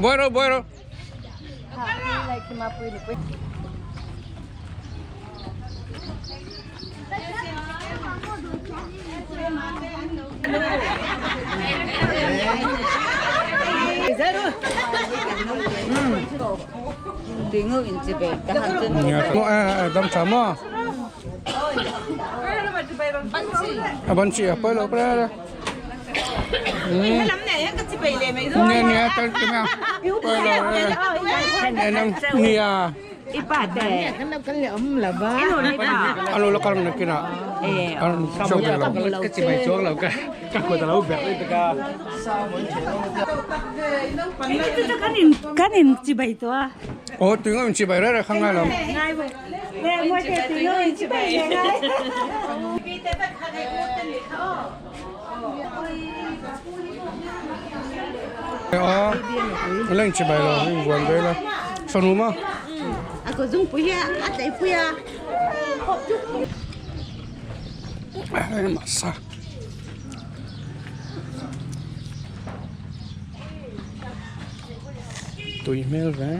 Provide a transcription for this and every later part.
Buai rawh buai rawh. Dam tha maw? A ban chi a pawi lo pawh a. Nia nia tal ti mai a pawi lo e nang nia. A lo la kal ang nakin ah a rawn chhuak ve lo. Ka chi mai chuang lo ka ka kut a lo berh rih tak a. Kan in chibai tawh a. Aw tui ngawih in chibai reng reng kha ngai lo. Aw la in chibai lo in vuan ve la fanu maw. A ko zung pui hi a tlei pui a. Masa. Tui hmel ve.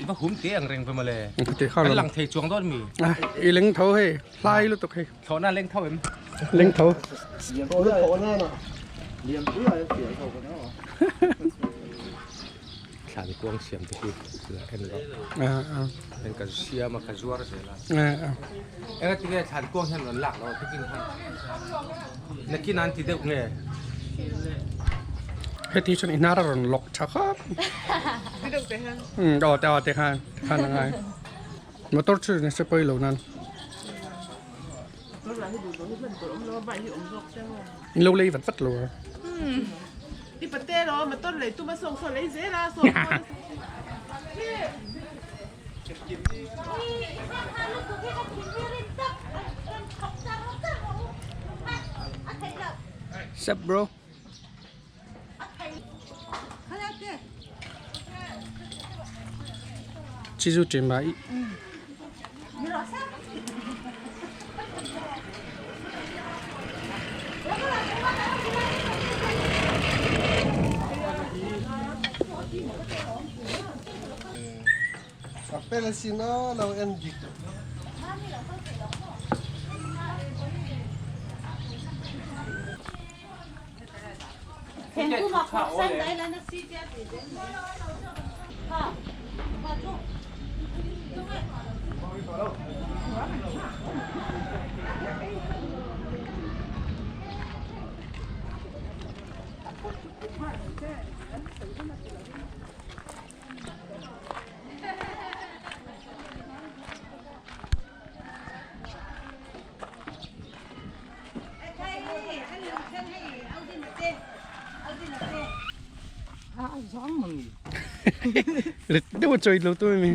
I va hum te ang reng ve mawle. Kan lang thei chuang dawn mi. I leng tho hei, hlai lutuk hei. Thlawhna leng tho em? Leng tho. Thlan kuang siam te hi la en lo. En ka siam a ka zuar zel a. Enga tinge thlan kuang hian rawn lak lo a tikin khan. Nakin an ti deuh nge. Heti chuan i hnar a rawn lawk tha khawp. Aw te aw te khan khan a ngai. Motor chu ni se pawi lo nan. In lo lei vat vat lo a. I pate lo motor lei tum a sawng saw lei zel a sawng saw. Sup bro. Chizu ṭin ma i. A fel asin aw lo en dik. Rit deuh a chawi lo tu mi.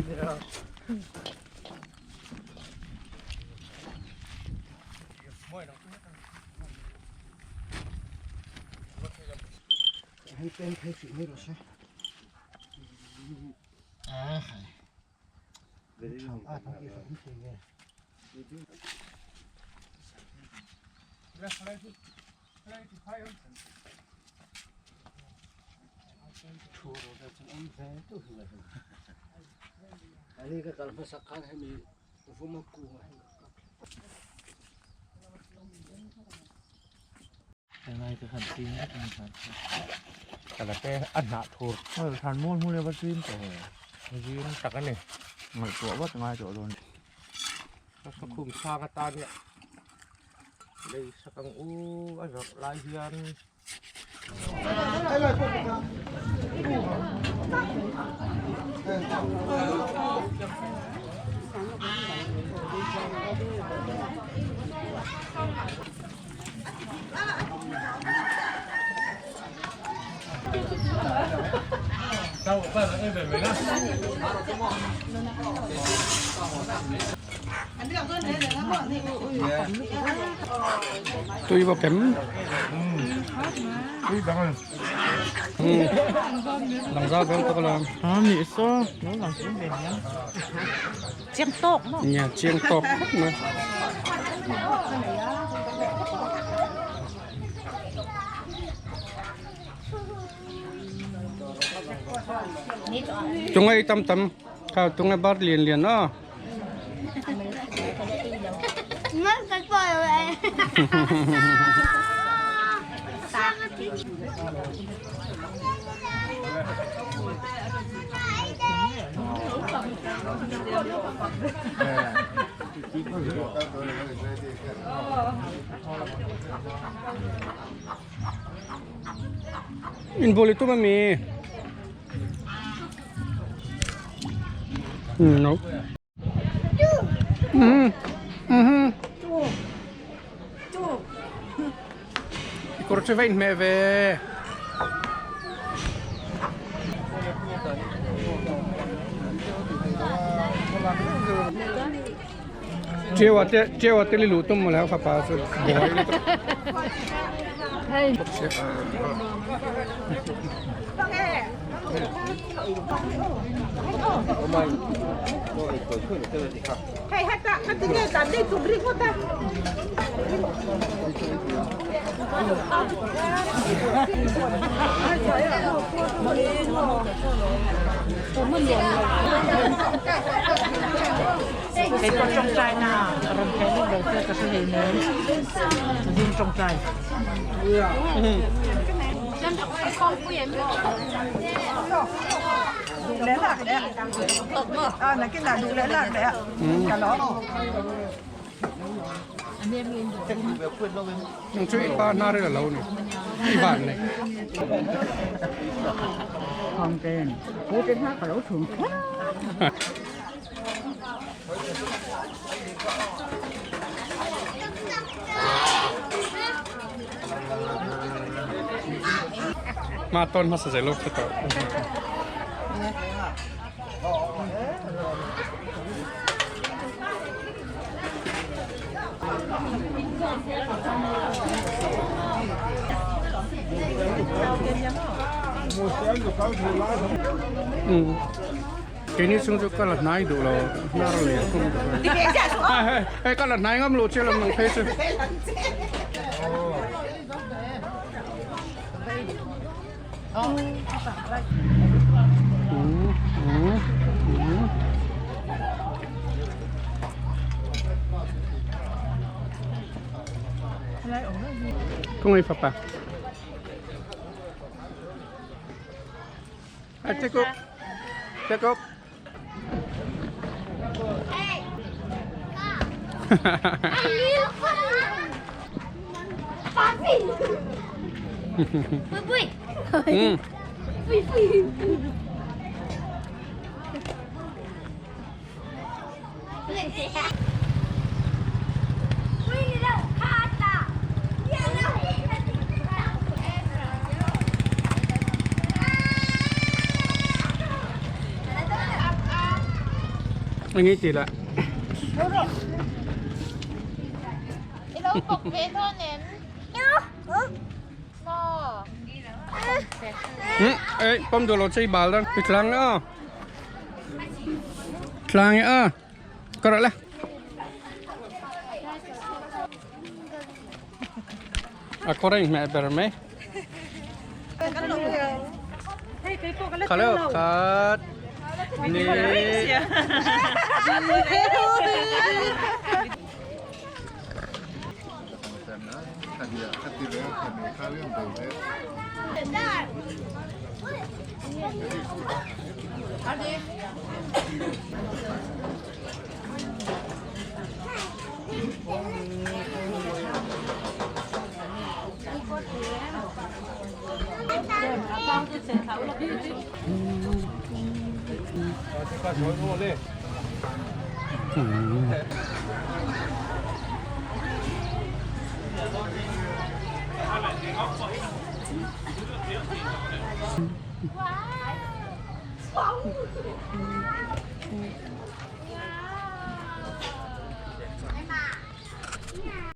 Kalate a hnah thur Than mual hmun eva zim tawh he. Zim tak a ni. Ngaihtuah vat ngai tawh dawn. Ka khum sang atan hian lei sak ang u a zawrh lai hian. Tui bawk em? Tui dang a. Lang zau dawn tawk lo. A nih saw, lo lang chiang ve nia. Chiang tawk maw? Nia, chiang tawk khawp mai. Tungai tam tam, kha tungai bar lian lian a. In boli tum ami. No. I kawr chu va inhmeh ve. Chewa te chewa te li luh tum mawle a fapa chu buai lutuk. Nang chu i pa hna rel a lo ni. I van nei. Ma tawn hmasa zel lo kha tawh. Keini chung chu ka la hnai duh lo hnar lian thung duh a hei hei ka la hnai ngam lo che lam nang phei chu. Kung ei fapa. Ah, cukup. Cukup. Anh ấy thì lại. Ê, bấm đồ lột chơi bal đó, cái trăng nữa. Trăng nữa. Có rồi là. A kawr meh ber mai. Kha leh khat ni.